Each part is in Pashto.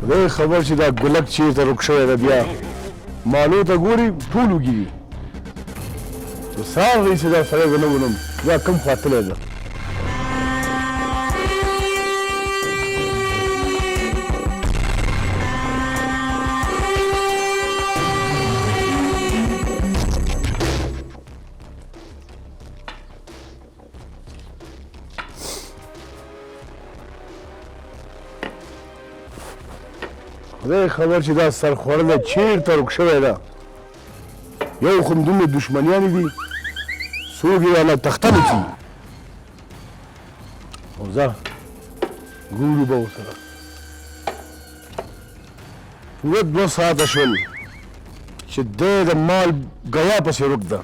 خدای خبر چې دا ګلک چیرته ورک شوی ده. بیا مالو ته ګوري ټول وږي دي. د سهار راهیسې دا سړی زه نه وینم، دا کوم خوا تللی ده. خدای خبر چې دا سرخوړلی چېرته ورک شوی ده. یو خو دومره دښمنیانې دي، څوک یې رانه تخته نه کړي. او ځه ګورو به ورسره. پوره 2 ساعته شول چې دی د مال ګیا پسې ورک ده.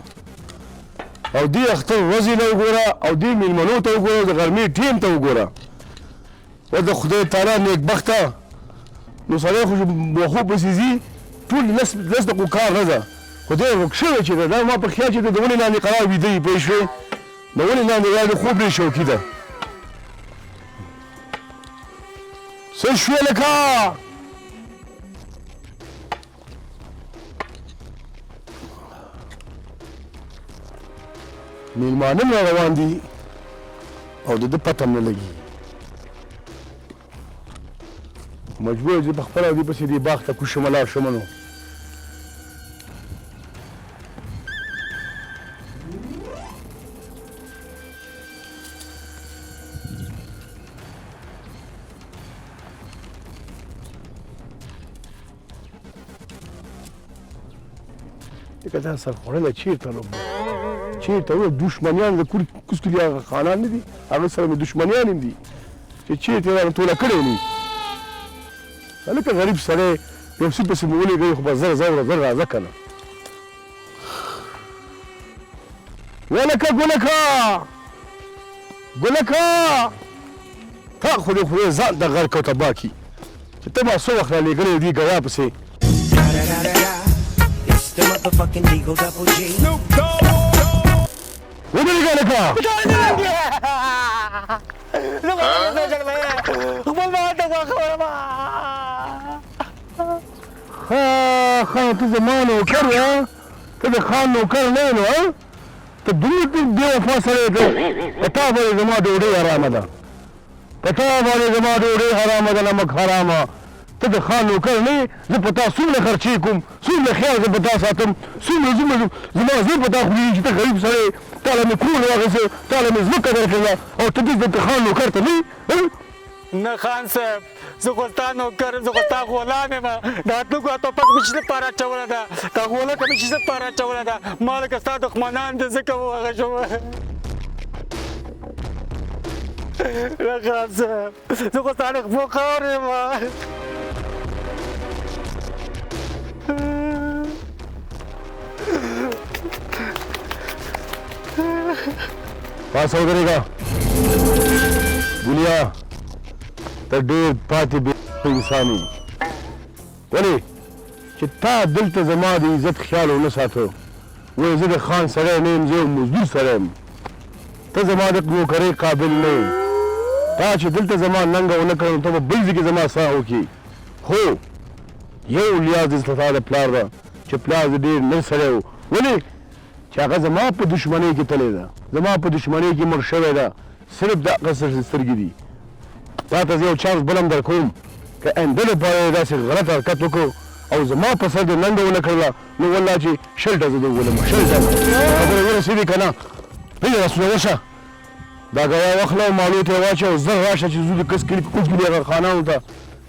او دې اختر ورځې له وګوره او دې میلمنو ته وګوره، د غرمې ټیم ته وګوره. و د خدای تعالی نیکبخته نو سړی خو چې واښو پسې ځي ټول لس دقیقو کار نه ده، خو دی ورک شوی چې ده. دا ما په خیال چې د ونې لاندې قرار ویده وي، پوه شوې؟ د ونې لاندې قرار د خوب ډېر شوقي ده. څه شوې لکه میلمانه را روان دي او د ده پته هم نه لګي. مجبور یم چې په خپله دې پسې دې باغ ته کوز شم، لاړ شم. نو لکه دا سرخوړلی چېرته ورک دی؟ چېرته ورک؟ دښمنیان د کور کوز کلي هغه خانان نه دي، هغه سره مې دښمنیان هم دي چې چېرته یې رانه توله کړې نه وي. هلکه غریب سړی یو څه پسې مې ولېږئ، خو به زر زر زر راځه که نه. ولکه ګلکه ګلکه، تا خو دې خدای ځان ته غرق او تباه کړي چې ته ما څه وخت رالېږلی دي ګیا پسې. ودرېږه هلکه. ښه ښه، ته زما نوکر یې، ته د خان نوکر نه یې نو ته دومره بې وفا سړی یې؟ په تا باندې زما ډوډۍ حرامه ده، په تا باندې زما ډوډۍ حرامه ده، نمک حرامه. ته د خان نوکر نه یې، زه په تا څومره خرچې کوم، څومره خیال زه په تا ساتم، څومره څومره زما زړه په تا خوږېږي چې ته غریب سړی یې، تا له مې کور واخیسته، تا له مې ځمکه درکړله او ته دلته د خان نوکر ته نه یې؟ نه خان صاحب، زه خو ستا نوکر یم، زه خو ستا غلام یم. دا تلوکو ټوپک مې چې لپاره اچولی ده، دا غولکه مې چې لپاره اچولی ده، ما لکه ستا دښمنان دي ځکه وهغه شوم. نه خان صاحب، زه خو ستا د خپو خاورې یم. پاڅه ودرېږه ګلیا، ته ډېر پاتې بې انسان یې. ولې چې تا دلته زما د عزت خیال ونه ساته، وایې زه د خان سړی نه یم، زه یو مزدور سړی یم، ته زما د نوکرۍ قابل نه یې. تا چې دلته زما ننګه ونه کړه نو ته به بل ځای کې زما ساه وکړې. هو یو لیاز دې ستا د پلار ده چې پلار دې ډېر نر سړی و، ولې چې هغه زما په دښمنۍ کې تللی ده، زما په دښمنۍ کې مړ شوی ده، صرف د هغه سترګې دي. تا ته زه یو چانس بل هم درکوم، که آینده لپاره یې داسې غلط حرکت وکړ او زما په سر دې ننګه ونه کړله نو والله چې 20 ډزه دې وولم، 20 ډزه. خبره ورسېدې که نه؟ پرېږده لاسونه ورشه، دا ګیا واخله او مالو ته یې واچوه او زر راشه چې ځو د کس کلي په کوز کلي هغه خانانو ته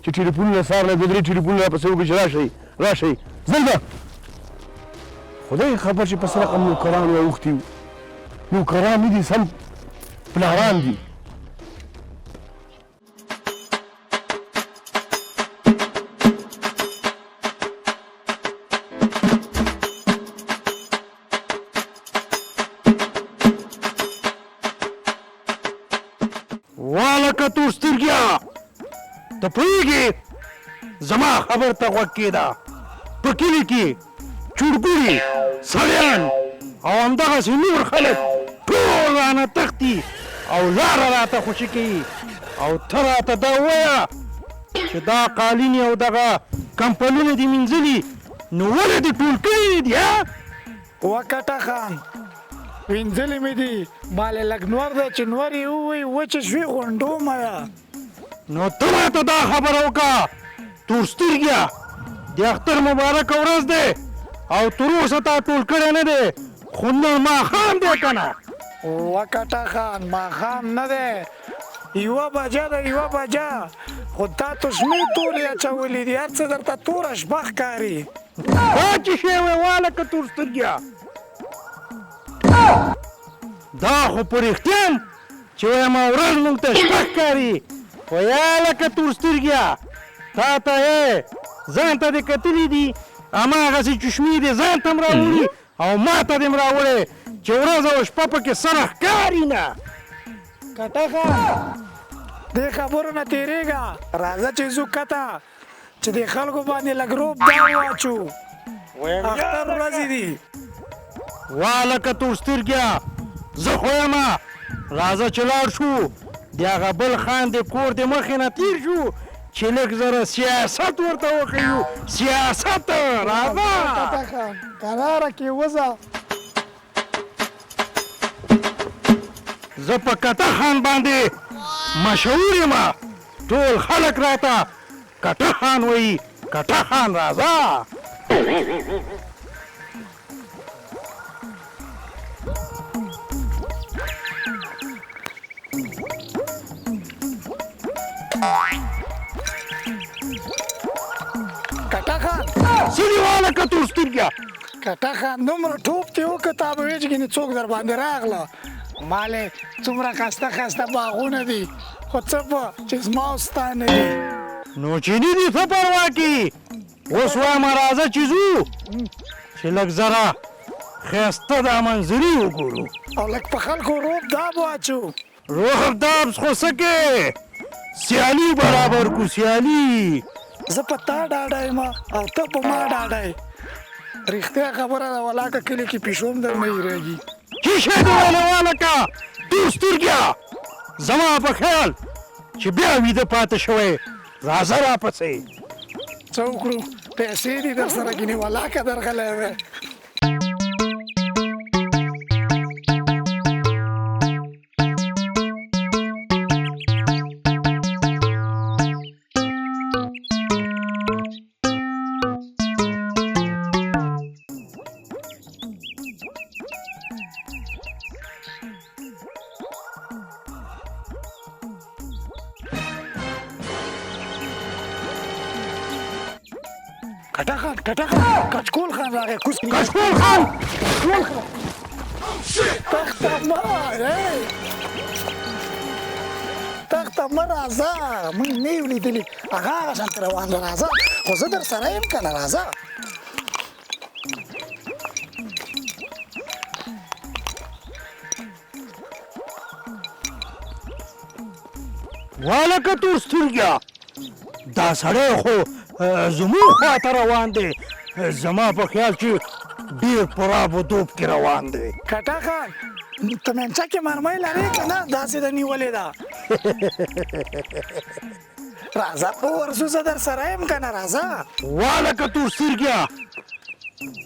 چې ټیلیفونونه سهار نه دوه درې ټیلیفونونه راپسې وکړي چې راشئ راشئ زر ځه. خدای خبر چې په څه رقم نوکران واوښتي وو، نوکران نه دي سم پلاران دي. والکه تور سترګیا، ته پوهېږې زما خبر ته غوږ کېده. په کلي کې چوړګوړي سړیان او همدغسې نور خلک ټول رانه تښتي او لاره راته خوشې کوي، او ته راته دا ووایه چې دا قالینې او دغه کمپلونه دې مینځلي، نو ولې دې ټول کړي نه دي؟ وکټه خان، وینځلي مې دي، مالې لږ نور دی چې نور یې ووایي، وچې شوې غونډو مه. نو ته ماته دا خبره وکړه تور سترګیه، د اختر مبارکه ورځ دی او تر اوسه تا ټول کړی نه دی، خو نن ماښام دی که نه؟ وکټه خان، ماښام نه دی، یوه بجه ده، یوه بجه. خو تا تشمې تورې اچولې دي، هر څه درته توره شپه ښکاري. دا چې شی وی والکه تور سترګیه، دا خو په رښتیا هم چې وایم ورځ موږ ته شپه ښکاري، خو یا لکه تور سترګیه تا ته ځان ته دې کتلي دي، هماغسې چشمې دې ځان ته هم راوړي او ما ته دې هم راوړی چې ورځ او شپه پکې سره ښکاري نه. کټه خان، دې خبرو نه تېرېږه، راځه چې ځو کته چې د خلکو باندې لږ روب داو واچو، اختر ورځې دي. والکه تور سترګیه، زه خو یم راځه چې لاړ شو، د هغه بل خان د کور د مخې نه تېر شو چې لږ زره سیاست ورته وښیو، سیاست. راځه کراره کې وځه. زه په کټه خان باندې مشهور یم، ټول خلک راته کټه خان وایي، کټه خان راځه. کټه خان، څه دي والکه تور سترګیه؟ کټه خان، دومره ټوپ دې وکړه، تا به ویې چې ګینې څوک در باندې راغله. مالې څومره ښایسته ښایسته باغونه دي، خو څه په چې زما او ستا نه دي. نو چې نه دي څه پروا کي، اوس وایم راځه چې ځو چې لږ زره ښایسته دا منظري وګورو او لږ په خلکو روب داب واچو. روب داب خو څه کې، سیالي برابر کو، سیالي. زه په تا ډاډه یم او ته په ما ډاډه یې. رښتیا خبره ده ولاکه کلي کې پیشو هم درنه هېرېږي. چی شی دې ویلی والکه تور سترګیه، زما په خیال چې بیا ویده پاتې شوی، راځه راپسې. څه وکړو، پیسې دي در سره ګینې ولاکه درغلی دی. کټه خان، کټه خان، کچکول خان راغی. کوز کچکول خان، کچکول خان، تخته مه، تخته مه، راځه، موږ نه یو لیدلي، هغه هغه شانته روان دی، راځه، خو زه در سره یم که نه، راځه. والکه تور سترګیه، دا سړی خو زموږ خواته روان دی، زما په خیال چې ډېر په راب و دوب کې روان دی. کټه خان، تمنچه کې مرمۍ لرې که نه؟ داسې ده نیولې ده. راځه په ورځو، زه در سره یم که نه، راځه. والکه تور سترګیه،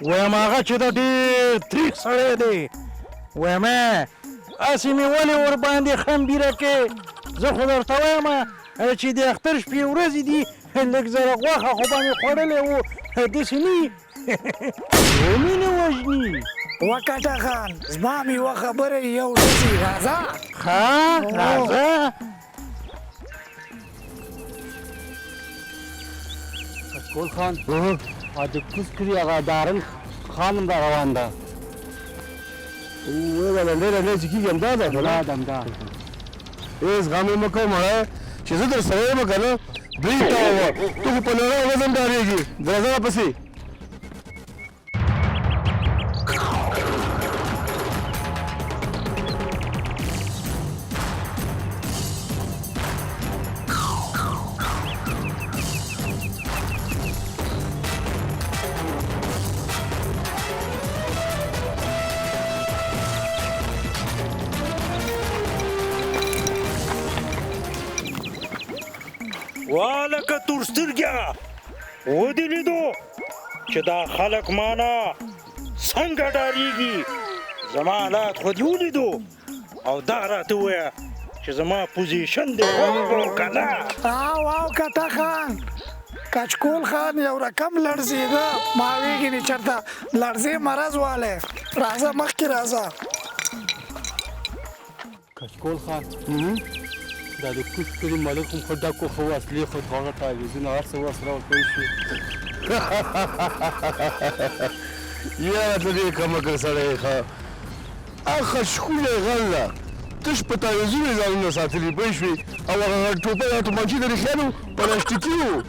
وایم هغه چې ده ډېر تریخ سړی دی، وایم هسې مې ولې ورباندې خمبیره کې، زه خو درته وایم چې د اختر شپې ورځې دي، لږ زره غوښه خو به مې خوړلی و، داسې نه وي ومې نه وژني. وکټه خان، زما هم یوه خبره یو ډزې، راځه. ښه راځه. کچکول خان، د کوز کلي هغه دارن خان هم را روان ده. وی دا لنډۍ لنډۍ چې کېږي همدا ده که نه؟ همدا ده، همدا. هېڅ غم یې مه کوه مړی، چې زه در سره یم که نه، دوی ته ووه، ته خو په لړۍ ورځ هم ډارېږي. راځه راپسې. والکه تور سترګیا ودې لیدو چې دا خلک مانا څنګه ډارېږي. زما حالات خو دې ولیدو او دا راته ووایه چې زما پوزیشن دې خوښ کړو که نه؟ او او کټه خان، کچکول خان یو رقم لړزېده، ما ویګنې چېرته لړزې مرض والی. راځه مخکې راځه. کچکول خان دا د کوز کلي ملک هم ښه ډک و، ښه وسلې خو هغه تعویذونه هر څه ورسره ورکړی شو. یاره ته ډېر کم عقل سړی یې، ښه هغه ښکلی غل ده، تش په تعویذونو یې ځانونه ساتلي، پوه شوې؟ او هغه ټوپک هغه تومانچې د رښتیا نو پلاستیکي وو.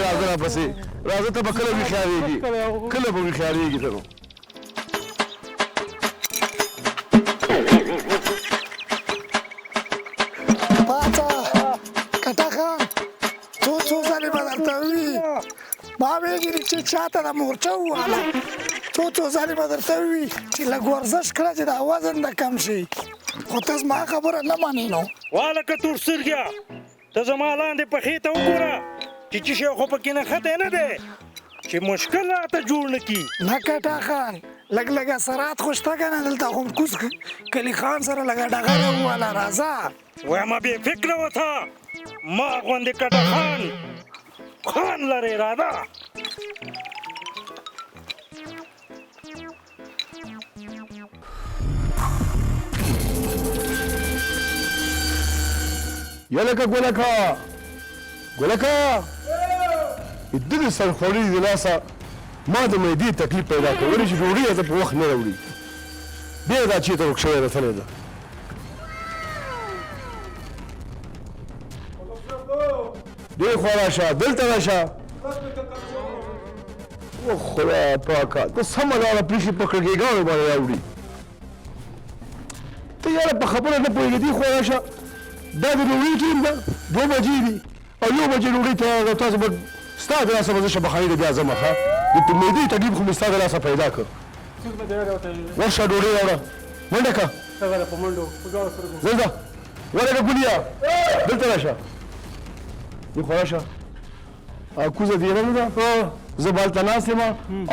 راځه راپسې راځه، ته به کله ویښیارېږي، کله به ویښیارېږي ته نو. پاڅه کټه خان، څو څو ځلې به درته ووي، ما ویګري چې چاته د مورچه وواله، څو څو ځلې به درته ووي چې لږ ورزش کړه چې دا وزن د کم شي، خو ته زما خبره نه منې نو. والکه تور سترګیا، ته زما لاندې پښې ته وګوره چې څه شی خو پکې نښتی نه دی چې مشکل راته جوړ نه کړي. نه کټه خان، لږ لږ اثرات خو شته که نه، دلته خو کوز کلي خان سره لږه ډغره وواله. راځه. وایم بې فکره وته، ما غوندې کټه خان خان لرې. راځه. یلکه ګلکه ګلکه، د دې سرخوړي د لاسه ما د معدې تکلیف پیدا کړ، ولې چې ډوډۍ راته په وخت نه راوړي، بیا دا چېرته ورک شوی راتللی ده. دې خوا راشه، دلته راشه. او خدای پاکه، ته سمه لاره پرېښې په کړکیګانو باندې راوړي. ته یاره په خبره نه پوهېږې. دې خوا راشه، دا د ډوډۍ ټیم ده، 2 بجې دي او 1 بجې ډوډۍ تیاره ده. تاسو به ستا د لاسه به زه شبخانې ته بیا ځم. ښه د معدې تکلیف خو مې ستا د لاسه پیدا کړ. ورشه ډوډۍ راوړه، منډه کړه. زه ځه ورکه ګلیا، دلته راشه، دې خوا راشه. کوزه دې نه ده، زه به هلته ناست یم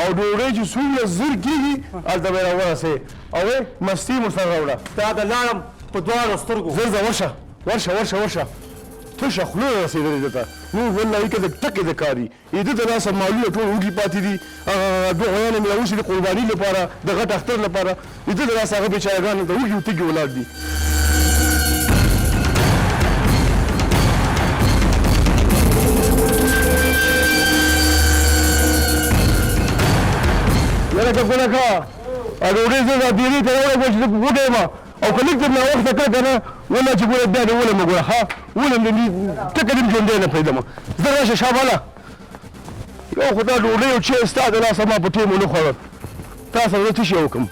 او ډوډۍ چې څومره زر کېږي هلته به یې راورسوې او مستې مو سره راوړه. تا ته لاړم په دواړو سترګو. زر ځه، ورشه ورشه ورشه ورشه، تشه خوله رسېدلې ده ته. نور والله که د ټکې د کار دي، ده د لاسه مالونه ټول وږي پاتې دي. هغه دوه غویانې مې راوستي د قرباني لپاره، د غټ اختر لپاره. ده د لاسه هغه بېچارهګان دلته وږي او تږي ولاړ دي. یاره ګلکه، ډوډۍ زه دا بیرې ته راوړم چې زه په وږی یم، او که لږ تر ناوخته کړه که نه والله چې ګوره بیا دې ولم ګوره. ښه ولم دې، ټکه دې ژوندی نه پرېږدم. زه راشه شاباله، یو خو دا ډوډۍ او چای ستا د لاسه ما په ټیم ونه خوړل، تا سره زه څه شی وکړم؟